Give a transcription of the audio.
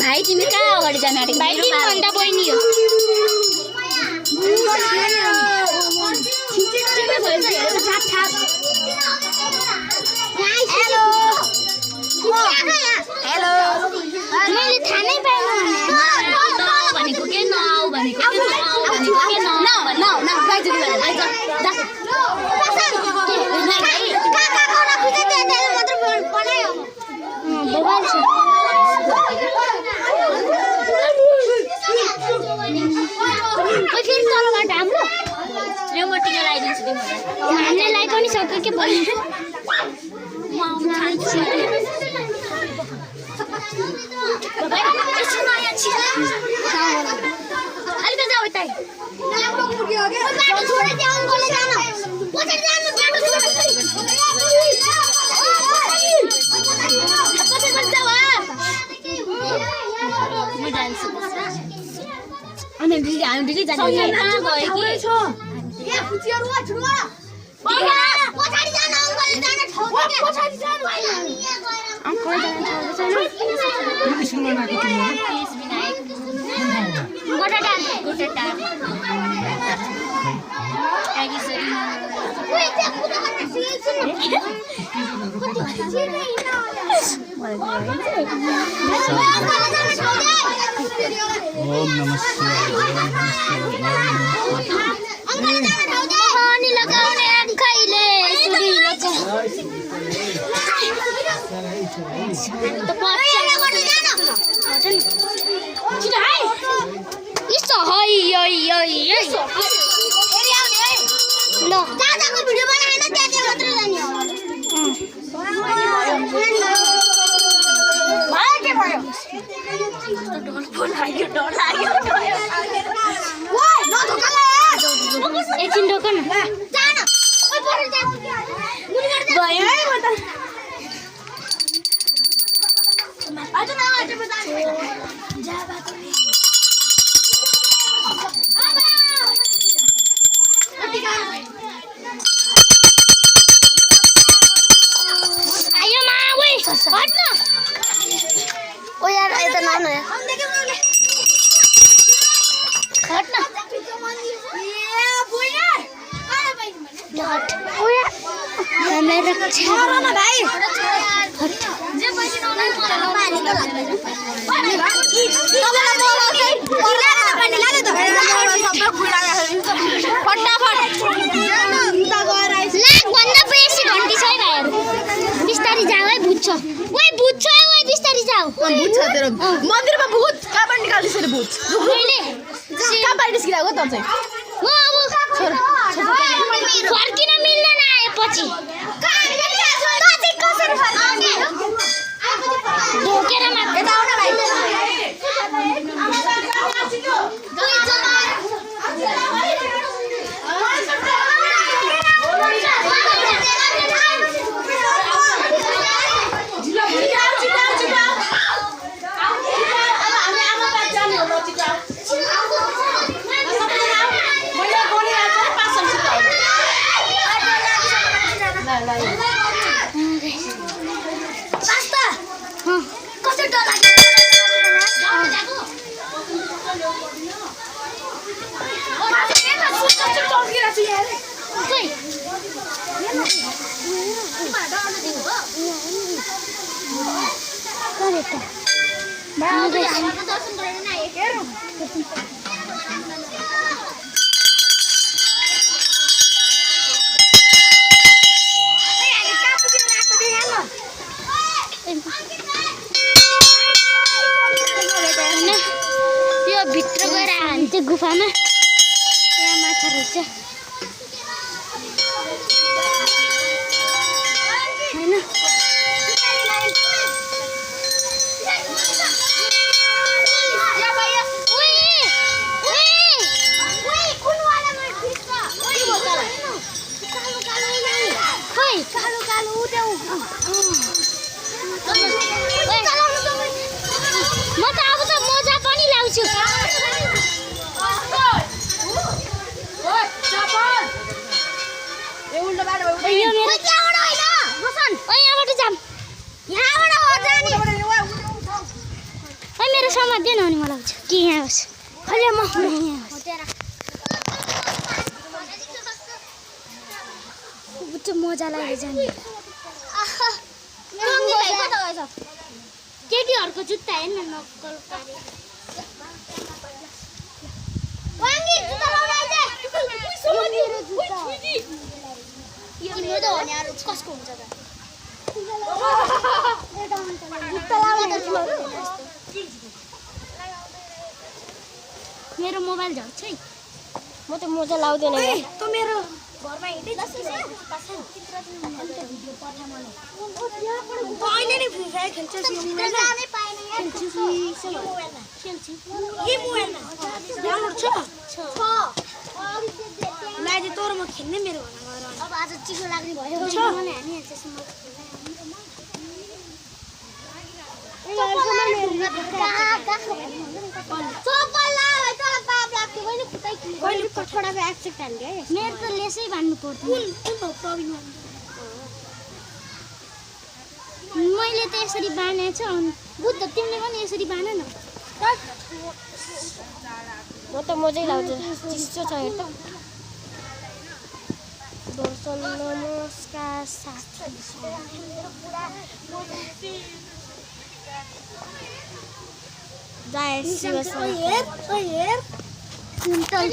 भाइ तिमी कहाँ अगाडि जान आँटेको? भाइ तिमीभन्दा बहिनी हो। हेलो मैले थाहा नै पाएन भनेको के नआऊ भनेको के नआऊ भनेको के न हामीलाई पनि सक्यो के भन्नु ओम नमः एकछिन रोक न आयो मा ओइ हट न ओ यार यता न न हट न हामीलाई रक्षा गर्न भाइ बिस्तारी जाऊ है बुझ्छ ओइ बुझ्छ ओइ बिस्तारी जाऊ बुझ्छ तेरो मन्दिरमा भूत कहाँ निकाल्दिस रे भूत मैले कहाँ बाहिर निस्किरहेको त चाहिँ म अब फर्किन मिल्दैन आएपछि कसरी फर्किने ढोकेर मात्र यता आउन भाइ यो भित्र गएर हान्छ गुफामा यहाँ माछा रहेछ हैन म त अब त मोजा पनि लाउँछु यो मेरो त्यहाँबाट होइन बसन यहाँबाट जाम यहाँबाट हो जाने मेरो समाज दिएन अनि मलाई हुन्छ कि यहाँ होस् अहिले म यहाँ होस् बुझ्छु मजा लागेर जाने केटीहरूको जुत्ता हेर्न नक्कल पारे कसको हुन्छ त मेरो मोबाइल झर्छ है म त मोजा लाउँदैन त मेरो घरमा हिँड्दै अहिले नै फ्री फायर खेल्छस् यो जानै पाएन यार खेल्छु के मोबाइलमा डाउनलोड छ लाइदे तोर म खेल्ने मेरो भना गएर अब आज चिसो लाग्ने भयो मलाई हामी त्यसमा मेरो त लेसै बान्नु पर्दैन मैले त यसरी बानेको छु अनि बुद्ध तिमीले पनि यसरी बान न म त मोजै लाउँछु चिसो छ हेर त दर्शन नमस्कार साथी जय शिव हेर सिम्पल